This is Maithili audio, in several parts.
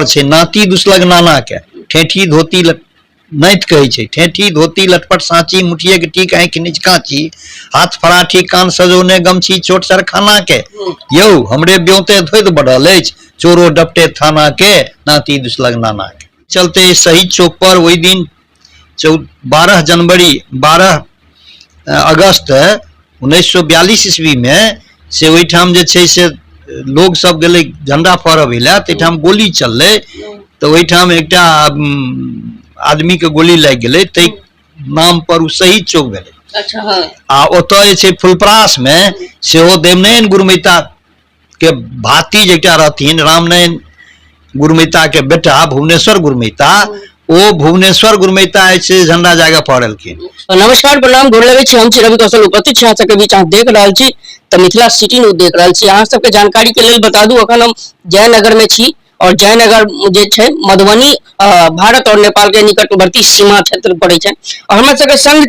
छै नाती दुसलक नाना के ठेठी धोती नाति कहै छै ठेठी धोती लटपट साँची मुठिए के टीक आँखि नीच काँची हाथ फराठी कान सजौने गमछी चोट सरखाना के यौ हमरे ब्योते धोइत बढ़ल अछि चोरो डपटे थाना के नाती दुसलक नाना के चलते शहीद चौक पर ओहि दिन 12 जनवरी 12 अगस्त 1942 ईस्वी में से ओहिठाम जे छै से लोग सब गेलै झंडा फहरबै लए ताहिठाम गोली चललै तऽ ओहिठाम एकटा आदमी के गोली लागि गेलै ताहि नाम पर ओ शहीद चौक भेलै। अच्छा, हाँ। आ ओतऽ जे छै फुलपरास मे सेहो देवनयन गुरुमैता के भातिज एकटा रहथिन रामनयन गुरुमैता के बेटा भुवनेश्वर गुरुमैता, ओ भुवनेश्वर गुरुमैता जे छै झंडा जाके फहरेलखिन। नमस्कार, प्रणाम, गोर लगै छी। हम छी रवि कौशल, उपस्थित छी अहाँ सबके बीच। अहाँ देख रहल छी तऽ मिथिला सिटी न्यूज देख रहल छी। अहाँ सबके जानकारी के लेल बता दू, अखन हम जयनगर में छी और जयनगर जे छै मधुबनी भारत और नेपाल के निकटवर्ती सीमा क्षेत्र पड़ै छै। और हमरा सबके संग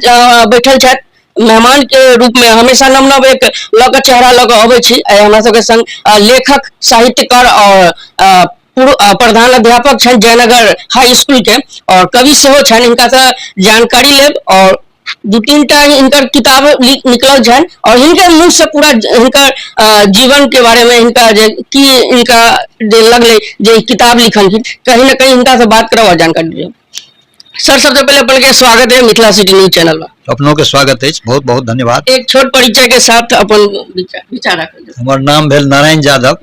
बैठल छथि मेहमान के रूप में, हमेशा नव नव एक लऽ के चेहरा लऽ के अबै छी। आइ हमरा सबके संग लेखक, साहित्यकार और प्रधान अध्यापक छनि जयनगर हाई स्कूल के और कवि सेहो छनि। हिनका से जानकारी लेब और 2-3 टा हिनकर किताब निकलल छनि और हिनके मुँह से पूरा हिनकर जीवन के बारे में, हिनका जे की हिनका जे लगलै जे किताब लिखलखिन, कहीं ना कहीं हिनका से बात करब और जानकारी लेब। सर, सबसे पहले अपन के स्वागत है मिथिला सिटी न्यूज चैनल में। अपनों के स्वागत है, बहुत बहुत धन्यवाद। एक छोट परिचय के साथ अपन विचार राखल। हमर नाम भेल नारायण यादव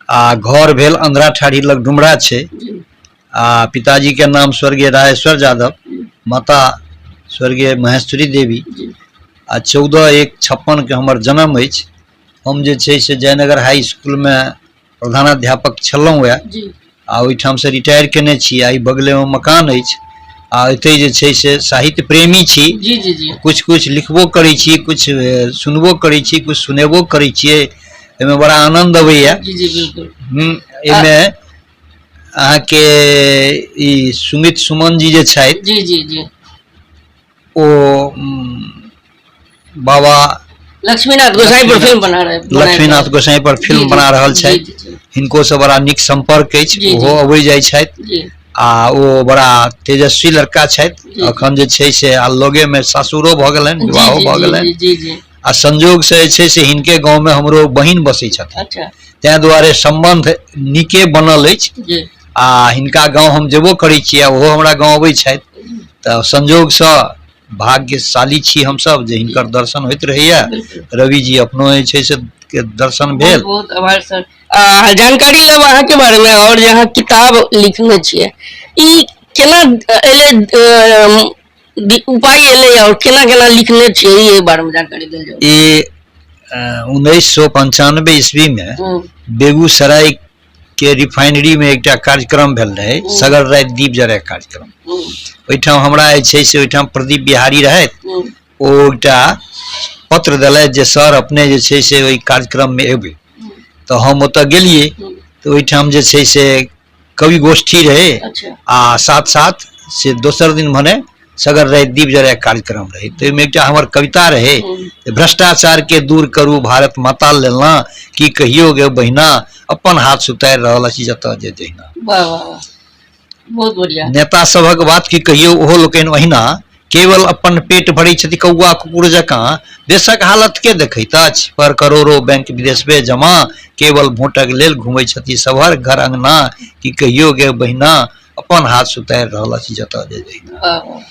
आ घर भेल अंधरा ठाढ़ी लग डुमरा छै आ पिताजी के नाम स्वर्गीय राजेश्वर यादव, माता स्वर्गीय महेश्वरी देवी आ 14/1/56 के हमर जन्म अछि। हम जे छै से जयनगर हाई स्कूल में प्रधानाध्यापक छलहुँ वएह आ ओहिठाम से रिटायर केने छी। आ ई बगलेमे मकान अछि आ एतै जे छै से साहित्य प्रेमी छी। जी जी जी कुछ कुछ लिखबो करै छी, कुछ सुनबो करै छी, कुछ सुनेबो करै छियै, एहिमे बड़ा आनंद अबैया। जी जी बिल्कुल। एहिमे अहाँके ई सुमित सुमन जी जे छथि, जी जी जी ओ बाबा लक्ष्मीनाथ गोसाई पर फिल्म बना रहे, लक्ष्मीनाथ गोसाई पर फिल्म बना रहल छथि। हिनको से बड़ा नीक संपर्क अछि, ओहो अबै जाइ छथि आ ओ बड़ा तेजस्वी लड़का छथि। अखन जे छै से आ लगे में सासुरो भऽ गेलनि, विवाहो भऽ गेलनि आ संजोग से जे छै से हिनके गाँव में हमरो बहिन बसै छथिन। अच्छा। ताहि दुआरे संबंध नीके बनल अछि आ हिनका गाँव हम जेबो करै छी आ ओहो हमरा गाँव अबै छथि। तऽ संजोगसँ भाग्यशाली छी हमसब जे हिनकर दर्शन होइत रहैया। रवि जी अपनो जे छै से के दर्शन भेल। बहुत आभार सर। जानकारी लेब अहाँके बारे में और जे अहाँ किताब लिखने छियै, ई केना एलै, उपाय एलै और केना केना लिखने छियै, ई बारे में जानकारी देल जाउ। ई 1995 ईस्वी में बेगूसराय के रिफाइनरी में एकटा कार्यक्रम भेल रहे, सगर राति दीप जरे कार्यक्रम। ओहिठाम हमरा जे छै से ओहिठाम प्रदीप बिहारी रहथि, ओ एकटा पत्र देलथि जे सर अपने जे छै से ओहि कार्यक्रम में एबै। तऽ हम ओतऽ गेलियै तऽ ओहिठाम जे छै से कवि गोष्ठी रहे। अच्छा। आ साथ साथ से दोसर दिन भने सगर राति दीप जरे कार्यक्रम रहे। तऽ ओहिमे एकटा हमर कविता रहे, भ्रष्टाचार के दूर करू भारत माता लेना, की कहियो गे बहिना अपन हाथ सुतारि रहल अछि जतऽ जे जहिना। वाह वाह वाह, बहुत बढ़िया। नेता सभक बात की कहियो, ओहो लोकनि ओहिना केवल अपन पेट भरै छथि कौआ कुकुर जकाँ, देशक हालत के देखैत अछि, पर करोड़ो बैंक विदेशमे जमा, केवल वोटक लेल घुमै छथि सभर घर अंगना, की कहियो गे बहिना अपन हाथ सुतारि रहल अछि जतऽ जे जहिना।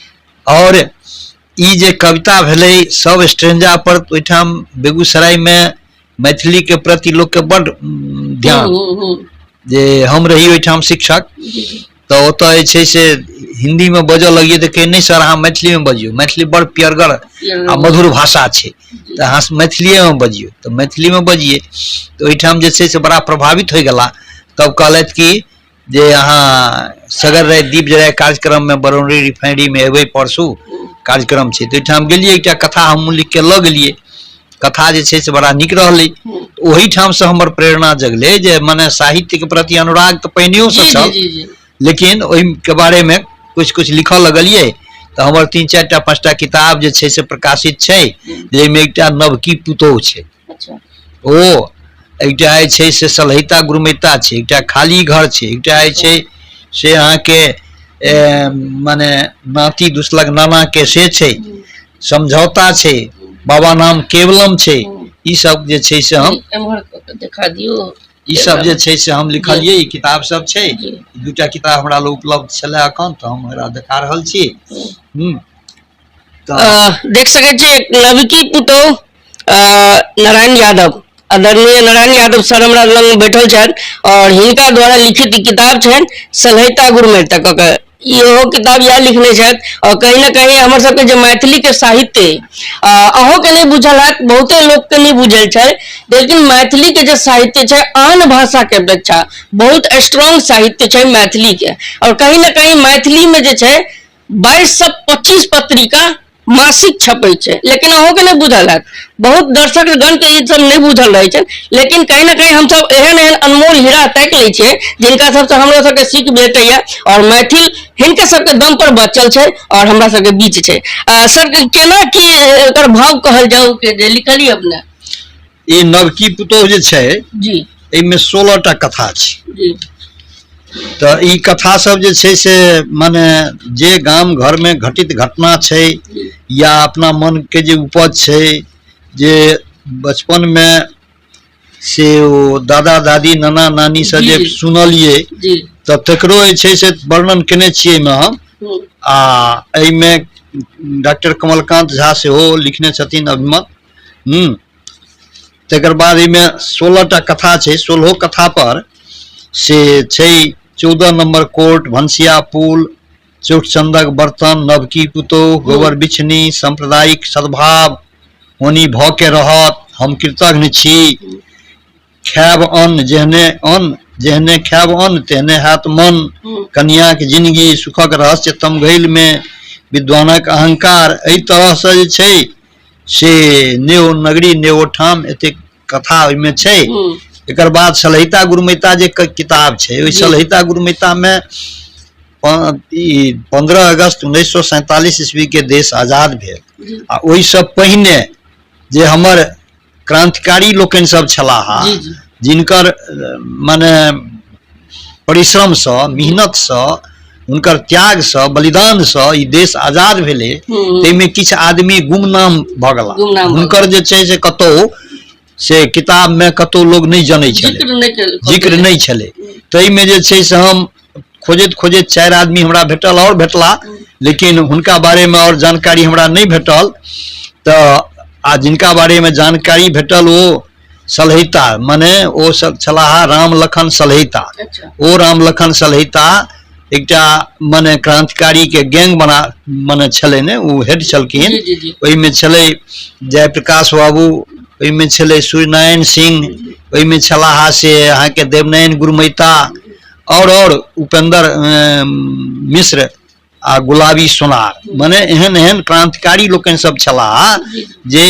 और ई जे कविता भेलै सब स्ट्रेंजा पर, ओहिठाम बेगूसरायमे मैथिली के प्रति लोक के बड ध्यान, जे हम रही ओहिठाम शिक्षक तऽ ओतऽ जे छै से हिंदी में बजऽ लगिए तऽ कहै नहि सर अहाँ मैथिली में बजियौ, मैथिली बड़ प्यरगर आ मधुर भाषा छै तऽ अहाँ मैथिलीए में बजियौ। तऽ मैथिली में बजिए तऽ ओहिठाम जे छै से बड़ा प्रभावित होइ गेला। तब कहलथि कि जे अहाँ सगर राति दीप जराय कार्यक्रम में बरौनी रिफाइनरी में एबै परसू कार्यक्रम छै। तऽ ओहिठाम गेलियै, एकटा कथा हमहूँ लिख के लऽ गेलियै, कथा जे छै से बड़ा नीक रहलै। ओहिठाम से हमर प्रेरणा जगलै जे मने साहित्य के प्रति अनुराग तऽ पहिनेओ से छल, लेकिन ओहिके बारे में कुछ कुछ लिखऽ लगलियै तऽ हमर 3 4 टा 5 टा किताब जे छै से प्रकाशित छै, जाहिमे एकटा नवकी पुतोहु छै। अच्छा। ओ एकटा जे छै से सलहिता गुरमैता छै, एकटा खाली घर छै, एकटा जे छै से अहाँके मने नाति दुसलक नाना के से छै, समझौता छै, बाबा नाम केवलम छै। ई सब जे छै से हम एम्हर कऽ के देखा दियौ। ई सब जे छै से हम लिखलियै। ई किताब सब छै, दूटा किताब हमरा लग उपलब्ध छलै एखन, तऽ हम एकरा देखा रहल छी। तऽ देख सकै छियै नवकी पुतोह नारायण यादव, आदरणीय नारायण यादव सर हमरा लग बैठल छथि और हिनका द्वारा लिखित ई किताब छनि सलहिता गुरमेरता कऽ के। इहो किताब इएह लिखने छथि और कहीं ना कहीं हमर सबके जे मैथिली के साहित्य अहूँके नहि बुझल हैत, बहुते लोकके नहि बुझल छै, लेकिन मैथिली के जे साहित्य छै आन भाषा के अपेक्षा बहुत स्ट्रांग साहित्य छै मैथिली के। और कहीं ना कहीं मैथिली में जे छै 2225 पत्रिका मासिक छपै छै, लेकिन अहूँके नहि बुझल हैत, बहुत दर्शक गणके ई सब नहि बुझल रहै छै। लेकिन कहीं ना कहीं हमसब एहन एहन अनमोल हीरा ताकि लै छियै जिनका सबसँ हमरो सबके सीख भेटैया और मैथिल हिनके सबके दम पर बचल छै और हमरा सबके बीच छै। सर, केना की एकर भाव कहल जाउ के जे लिखलियै अपने? ई नवकी पुतोह जे छै जी, एहिमे 16 टा कथा छै जी। तऽ ई कथा सब जे छै से मने जे गाम घरमे घटित घटना छै या अपना मनके जे उपज छै, जे बचपनमे से ओ दादा दादी नाना नानीसँ जे सुनलियै तऽ तकरो जे छै से वर्णन केने छियै एहिमे हम। आ एहिमे डॉक्टर कमलकान्त झा सेहो लिखने छथिन अभिमत। तकर बाद एहिमे 16 टा कथा छै, 16 कथा पर से छै 14 नंबर कोर्ट, भनसिया पुल, चौठचंदक बर्तन, नवकी पुतोह, गोबर बिछनी, सांप्रदायिक सद्भाव, होनी भऽ के रहत, हम कृतघ्न छी, खायब अन्न जेहने अन्न जेहने खायब अन्न तेहने हैत मन, कनियाक जिंदगी, सुखक रहस्य तमघैल में, विद्वानक अहंकार। एहि तरहसँ जे छै से ने ओ नगरी ने ओ ठाम, एतेक कथा ओहिमे छै। एकर बाद सलहिता गुरुमैता जे किताब छै, ओहि सलहिता गुरुमैता में ई 15 अगस्त 1947 ईस्वी के देश आजाद भेल आ ओहिसँ पहिने जे हमर क्रांतिकारी लोकनि सब छलाह, जिनकर मने परिश्रमसँ, मेहनतसँ, हुनकर त्यागसँ, बलिदानसँ ई देश आजाद भेलै, ताहिमे किछु आदमी गुमनाम भऽ गेला। हुनकर जे छै से कतहु से किताबमे कतहु लोक नहि जनै छलै, जिक्र नहि छलै। ताहिमे जे छै से हम खोजैत खोजैत 4 आदमी हमरा भेटल आओर भेटला, लेकिन हुनका बारेमे आओर जानकारी हमरा नहि भेटल। तऽ आ जिनका बारेमे जानकारी भेटल ओ सलहिता, मने ओ सब छलाह राम लखन सलहिता। ओ राम लखन सलहिता एकटा मने क्रांतिकारी के गैंग बना मने छलै ने, ओ हेड छलखिन। ओहिमे छलै जयप्रकाश बाबू, ओहिमे छलै सूर्यनारायण सिंह, ओहिमे छलाह से अहाँके देवनारायण गुरुमैता और उपेंद्र मिश्र आ गुलाबी सोनार, मने एहन एहन क्रांतिकारी लोकनि सब छलाह जे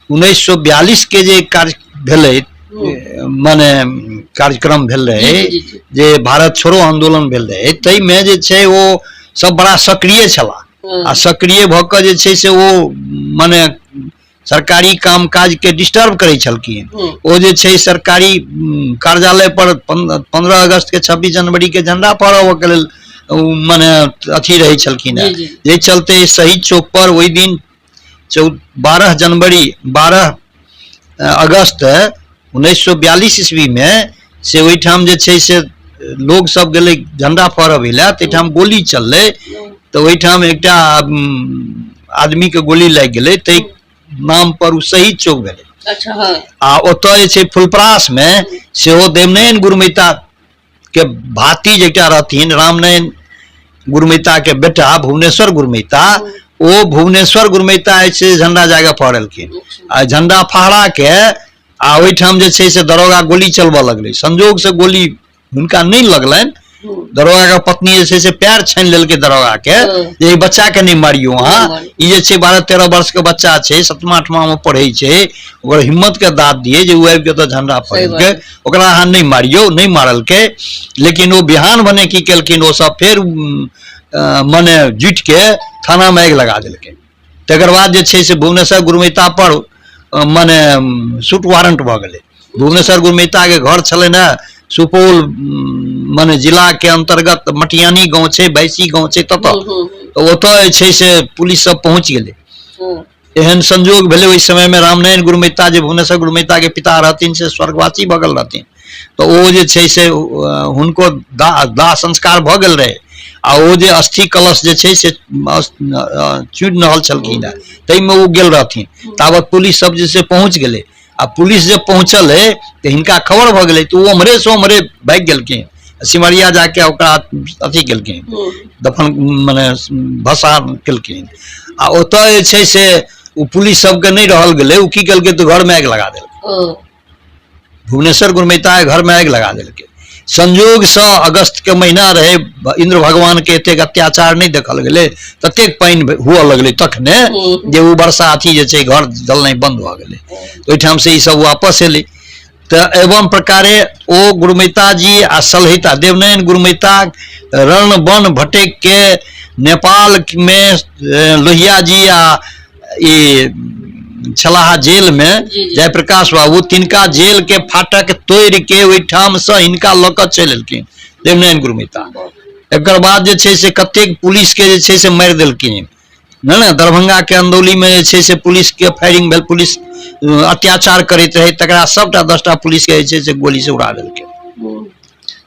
1942 के जे कार्य भेलै, मने कार्यक्रम भेल रहै जे भारत छोड़ो आंदोलन भेल रहै, ताहिमे जे छै ओ सब बड़ा सक्रिय छलाह आ सक्रिय भऽ कऽ जे छै से ओ मने सरकारी काम काज के डिस्टर्ब करै छलखिन। ओ जे छै सरकारी कार्यालय पर 15 अगस्त के 26 जनवरी के झंडा फहराबऽ के लेल मने अथी रहै छलखिन हेँ। जाहि चलते शहीद चौक पर ओहि दिन 12 जनवरी 12 अगस्त 1942 ईस्वी में से ओहिठाम जे छै से लोग सब गेलै झंडा फहरबै लए, ताहिठाम गोली चललै तऽ ओहिठाम एकटा आदमी के गोली लागि गेलै, ताहि नाम पर ओ शहीद चौक भेलै। अच्छा, हाँ। आ ओतऽ जे छै फुलपरास मे सेहो देवनयन गुरुमैता के भातिज एकटा रहथिन, रामनयन गुरुमैता के बेटा भुवनेश्वर गुरुमैता, ओ भुवनेश्वर गुरुमैता जे छै झंडा जाके फहरेलखिन आ झंडा फहरा के आ ओहिठाम जे छै से दरोगा गोली चलबऽ लगलै। संजोग से गोली हुनका नहि लगलनि, दरोगा के पत्नी जे छै से पैर छानि लेलकै दरोगा के जे ई बच्चा के नहि मारियौ अहाँ, ई जे छै 12-13 वर्ष के बच्चा छै, 7वां 8वां मे पढ़ै छै, ओकर हिम्मत के दाद दियै जे ओ आबि के ओतऽ झंडा फहरेलकै, ओकरा अहाँ नहि मारियौ। नहि मारलकै, लेकिन ओ बिहान भने की केलखिन, ओ सब फेर मने जुटि के थाना मे आगि लगा देलकै। तकर बाद जे छै से भुवनेश्वर गुरुमैता पर मने सूट वारंट भऽ गेलै। भुवनेश्वर गुरमैताके घर छलनि हेँ सुपौल मने जिलाके अन्तर्गत मटियानी गाँव छै, भैंसी गाँव छै ततऽ। तऽ ओतऽ जे छै से पुलिस सब पहुँच गेलै। एहन संजोग भेलै ओहि समयमे रामनयन गुरमैता जे भुवनेश्वर गुरमैताके पिता रहथिन से स्वर्गवासी भऽ गेल रहथिन, तऽ ओ जे छै से हुनको दाह दाह संस्कार भऽ गेल रहै आ ओ जे अस्थि कलश जे छै से चुनि रहल छलखिन हेँ ताहिमे ओ गेल रहथिन। ताबत पुलिस सब जे से पहुँच गेलै आ पुलिस जे पहुँचल है तऽ हिनका खबर भऽ गेलै तऽ ओ ओम्हरेसँ ओम्हरे भागि गेलखिन, सिमरिया जाके ओकरा अथी केलखिन, दफन मने भसान केलखिन। आ ओतऽ जे छै से ओ पुलिस सबके नहि रहल गेलै, ओ की केलकै तऽ घरमे आगि लगा देलकै। भुवनेश्वर गुरमैता घरमे आगि लगा देलकै। संजोगसँ अगस्तके महीना रहै, इन्द्र भगवानके एतेक अत्याचार नहि देखल गेलै, ततेक पानि हुअ लगलै तखने जे ओ वर्षा अथी जे छै घर जलनाइ बन्द भऽ गेलै। ओहिठामसँ ई सब वापस एलै। तऽ एवं प्रकारे ओ गुरमैता जी आ सलहिता देवनयन गुरमैता रण वन भटकि के नेपालमे लोहिया जी आ ई छलाह जेलमे जयप्रकाश बाबू, तिनका जेलके फाटक तोड़ि के ओहिठामसँ हिनका लऽ कऽ चलि एलखिन देवनयन गुरमैता। एकर बाद जे छै से कतेक पुलिसके जे छै से मारि देलखिन नहि ने। दरभंगाके अंदौलीमे जे छै से पुलिसके फायरिंग भेल, पुलिस अत्याचार करैत रहै, तकरा सबटा 10टा पुलिसके जे छै से गोलीसँ उड़ा देलकै।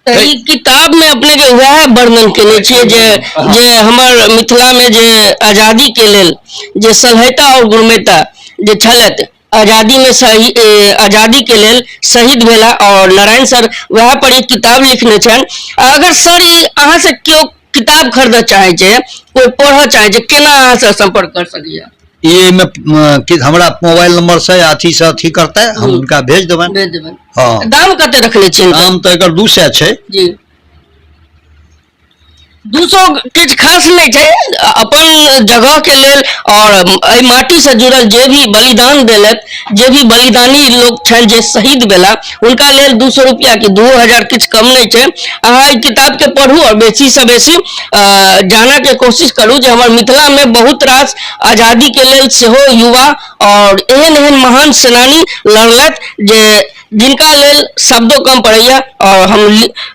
तऽ ई किताब में अपने के वएह वर्णन केने छियै जे जे हमर मिथिला में जे आजादी के लेल जे सलहैता और गुरमैता जे छलथि आजादी में सही आजादी के लेल शहीद भेला, और नारायण सर वएह पर एक किताब लिखने छनि। अगर सर ई अहाँ से केओ किताब खरीदऽ चाहे छै, कोई पढ़ऽ चाहे छै, केना अहाँ से संपर्क कर सकैया? ई एहिमे कि हमरा मोबाइल नंबर से अथी से अथी करतै, हम हुनका भेज देबनि। भेज देबनि। हँ। दाम कते रखने छियै? दाम तऽ एकर 200 छै। जी, 200 किछु खास नहि छै, अपन जगह के लेल और एहि माटी से जुड़ल जे भी बलिदान देलथि, जे भी बलिदानी लोक छनि जे शहीद भेला, हुनका लेल 200 रुपया कि 2000 किछु कम नहि छै। अहाँ एहि किताब के पढ़ू और बेसी से बेसी जानऽ के कोशिश करू जे हमर मिथिला में बहुत रास आजादी के लेल सेहो युवा और एहन एहन महान सेनानी लड़लथि जे जिनका लेल शब्दो कम पड़ैया। और हम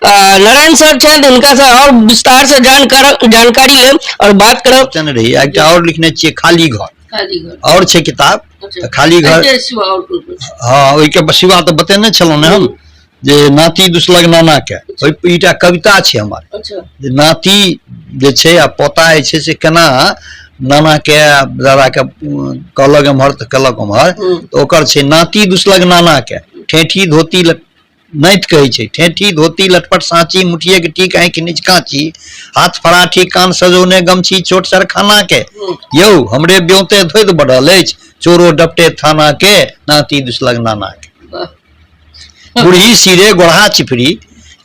नारायण सर छथि, हिनका से और विस्तार से जानकारी लेब और बात करब। चन रही एकटा और लिखने छियै खाली घर, खाली घर और छै किताब। अच्छा। खाली घर एहिके सिवा और कोन कोन छै? हँ, ओहिके सिवा तऽ बतेने छलहुँ ने हम जे नाती दुसलक नाना के, ओहि ईटा कविता छै हमर। अच्छा। जे नाती जे छै आ पोता जे छै से केना नाना के दादा के कहलक एम्हर तऽ कहलक ओम्हर, तऽ ओकर छै नाती दुसलक नाना के ठेठी धोती नाति कहै छै ठेठी धोती लटपट साँची मुठिए के टीक आँखि निच काँची हाथ फराठी कान सजौने गमछी छोट सरखाना के, यौ हमरे ब्योते धोइत बढ़ल अछि चोरो डपटे थाना के नाती दुसलक नाना के। बूढ़ी सिरे गोढ़ा चिपरी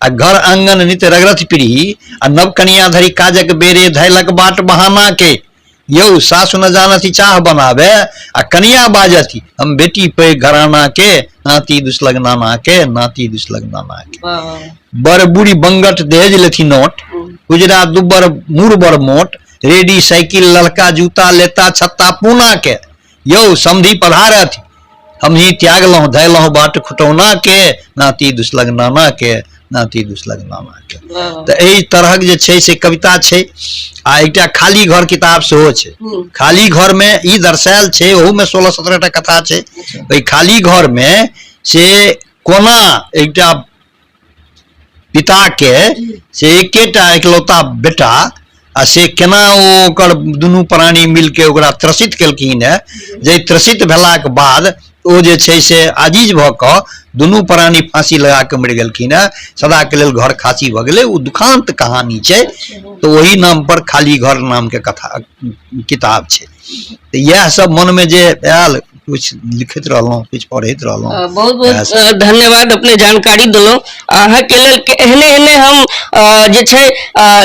आ घर आंगन नित रगरथ पीढ़ी आ नव कनिया धरि काजक बेरे धैलक बाट बहाना के, यौ सासु न जानथि चाह बनावे आ कनिया बाजथि हम बेटी पैघ घराना के नाती दुसलक नाना के नाती दुसलक नाना के। बड़ बूढ़ी बंगट दहेज लेथि नोट उजरा दुब्बर मुड़ बड़ मोट रेडी साइकिल ललका जूता लेता छत्ता पूना के, यौ समधि पधारथि हमही त्यागलहुँ धयलहुँ बाट खुटौना के नाती दुसलक नाना के नाती दुसलक नाना के। तऽ एहि तरहक जे छै से कविता छै। आ एकटा खाली घर किताब सेहो छै। खाली घर मे ई दर्शायल छै, ओहू मे 16-17 टा कथा छै। ओहि खाली घर मे से कोना एकटा पिता के से एकेटा एकलौता बेटा आ से केना ओ ओकर दुनू प्राणी मिलके ओकरा त्रसित केलखिन हेँ, जे त्रसित भेलाके बाद ओ जे छै से आजीज भऽ कऽ दुनू प्राणी फाँसी लगा कऽ मरि गेलखिन हेँ, सदाके लेल घर खाँसी भऽ गेलै। ओ दुखान्त कहानी छै, तऽ ओही नामपर खाली घर नामके कथा किताब छै। तऽ इएह सब मनमे जे आयल किछु लिखैत रहलहुँ, किछु पढ़ैत रहलहुँ। बहुत बहुत धन्यवाद, अपने जानकारी देलहुँ। अहाँके लेल एहने एहने हम जे छै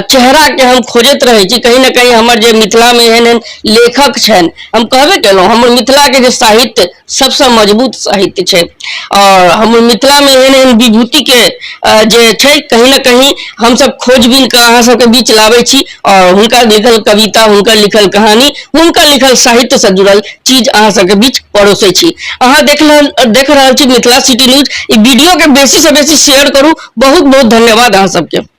चेहराके हम खोजैत रहै छी। कहीं ने कहीं हमर जे मिथिलामे एहन एहन लेखक छनि, हम कहबे केलहुँ, हमर मिथिलाके जे साहित्य सबसँ मजबूत साहित्य छै आओर हमर मिथिलामे एहन एहन विभूतिके जे छै, कहीं ने कहीं हमसब खोजबीन कऽ अहाँ सबके बीच लाबै छी आओर हुनका लिखल कविता, हुनकर लिखल कहानी, हुनकर लिखल साहित्यसँ जुड़ल चीज अहाँ सबके बीच परोसै छी। अहाँ देख रहल छी मिथिला सिटी न्यूज। ई वीडियो के बेसी से बेसी शेयर करू। बहुत बहुत धन्यवाद अहाँ सबके।